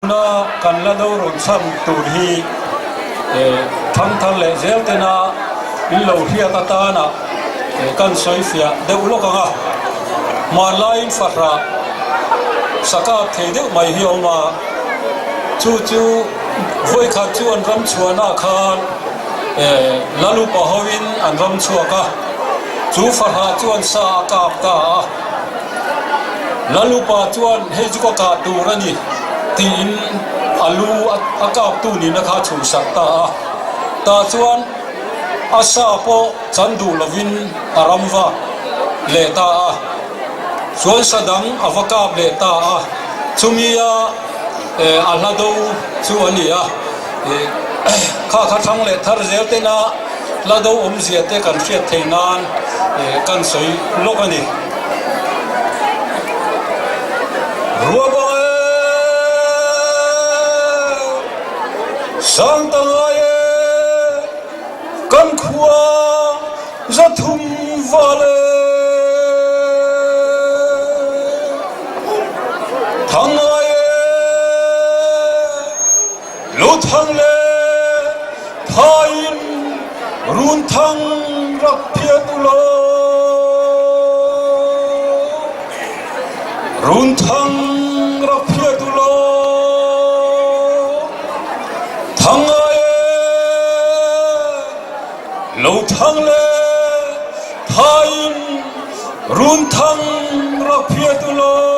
Tuna kan la do rawn chhan tur hi thangthar leh zel tena in lo hriat atana kan sawi fiah deuh lawk ang a. Hmanlaiin fahrah sakap thei deuh mai hi a awm a, chu chu vawikhat chu an ram chhuahnaah khan Lalupa hoin an ram chhuak a, chu fahrah chuan sa a kap ta a. Lalupa chuan hei chu ka kah tur a ni tiin a lu a kaptu nihna kha a chhuhsak ta a. Tah chuan a sa pawh chan duh lovin a ram vak leh ta a. Chuan sa dang a va kap leh ta a. Chumia a hla do chu a ni a. Kha kha thlang leh thar zel tena hla do awmzia te kan hriat theih nan kan sawi lawk a ni. Ruabang e! Sangta ngai e! Kan khua zathum val e! Thang ngai e! Luthang le Thai in Runthang rak phiat u law. Runthang rak phiat u law. Thang ngai e Lothang le Thai in Runthang rak phiat u law.